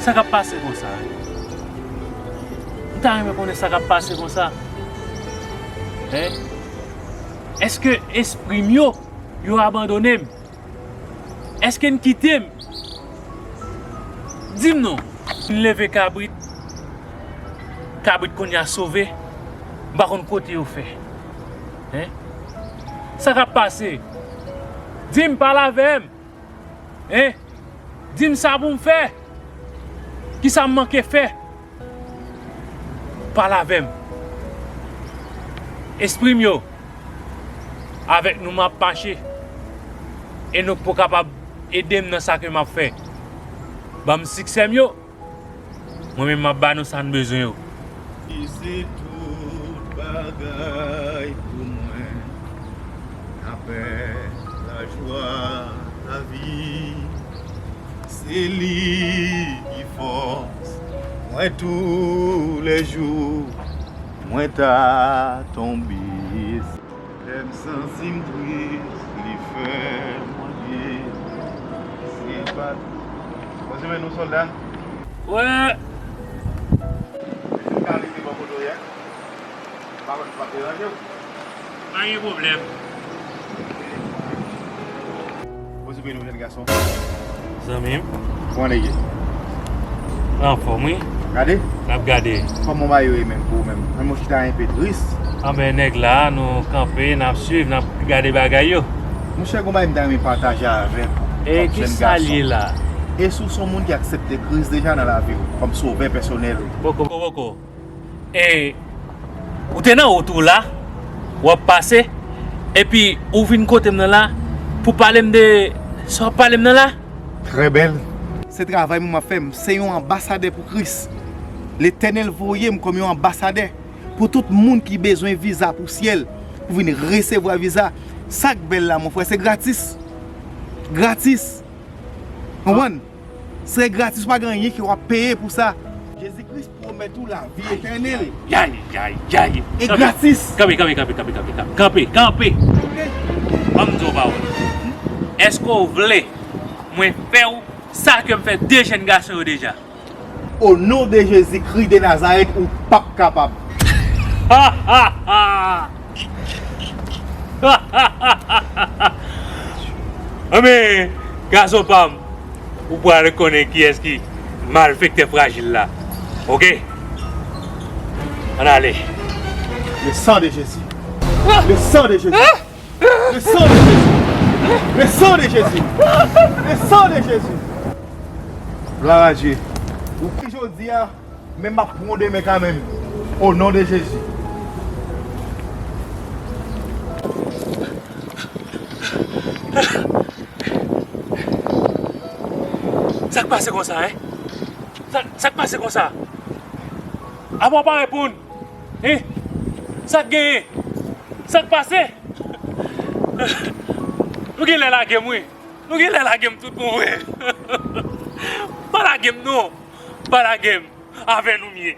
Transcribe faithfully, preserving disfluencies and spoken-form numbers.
Sa k ap pase konsa? M ta renmen konnen sa k ap pase konsa. Hein? Èske espri m yo, yo abandone m? Èske n kite m? Di m non. M leve kabrit, kabrit kounye a sove, m pa konn kote yo fè. Hein? Sa k ap pase? Di m, pale avè m. Hein? Di m sa pou m fè. Kisa m manke fè? Pale avè m. Espri m yo, avèk nou m ap mache. E nou poko kapab ede m nan sa ke m ap fè. Ban m siksè m yo. Mwen menm m ap ba nou sa n bezwen yo. Li se tout bagay pou mwen. Lapè, lajwa, lavi. Se li ki fòs mwen toulèjou. Mwen ta tonbe. Lè m santi m tris, li fè mwen byen. Se pa. Poze men nou sòlda. Wè. Mesye m ka rete bò kote w ye? M pa konn si m ap deranje w. Pa gen pwoblèm. Poze men nou jèn gason. Zanmi m. Kòman nèg ye? Anfòm, wi. Gade? N ap gade. Kòman bagay yo ye menm pou ou menm? Menm ou chita enpe tris. Anben, nèg la, nou kanpe, n ap swiv, n ap gade bagay yo. Monchè, gon bagay m ta renmen pataje avèk ou, kòm jèn gason. E kisa l ye la? E si w se yon moun ki aksepte Kris deja nan lavi w, kòm sovè pèsonèl ou? Poko, poko, poko. E ou te nan wout ou la, w ap pase, epi ou vin kote m nan la, pou pale m de sa w ap pale m nan la? Trè bèl. Se travay mwen m ap fè, m se yon anbasadè pou Kris. Letènèl voye m kòm yon anbasadè pou tout moun ki bezwen viza pou syèl, pou vin resevwa viza. Sa k bèl la, mon frè, se gratis. Gratis. Konprann? Se gratis, pa gen anyen ke w ap peye pou sa. Jezi Kris pwomèt ou lavi etènèl. Yay, yay, yay. E gratis. Kanpe, kanpe, kanpe. Ban m di w yon pawòl. Èske w vle mwen fè w sa ke m fè de jèn gason yo deja? O non de Jezi Kris de Nazarèt, ou p ap kapab. Anben, gason pa m, ou pral konnen kiyès ki malfektè frajil la. Oke? Ann ale. Le sang de Jésus. Le sang de Jésus. Le sang de Jésus. Le sang de Jésus. Le sang de Jésus. Gloire à Dieu. Ou ki jodi a, men m ap pran w demen kanmenm. O non de Jezi. Sa k pase konsa, en? Sa, sa k pase konsa? Apa w pa reponn? Hein? Sa k genyen? Sa k pase? Nou genlè lage m, wi. Nou genlè lage m tout bon vre. Pa lage m non. Pa lage m. Avè nou m ye.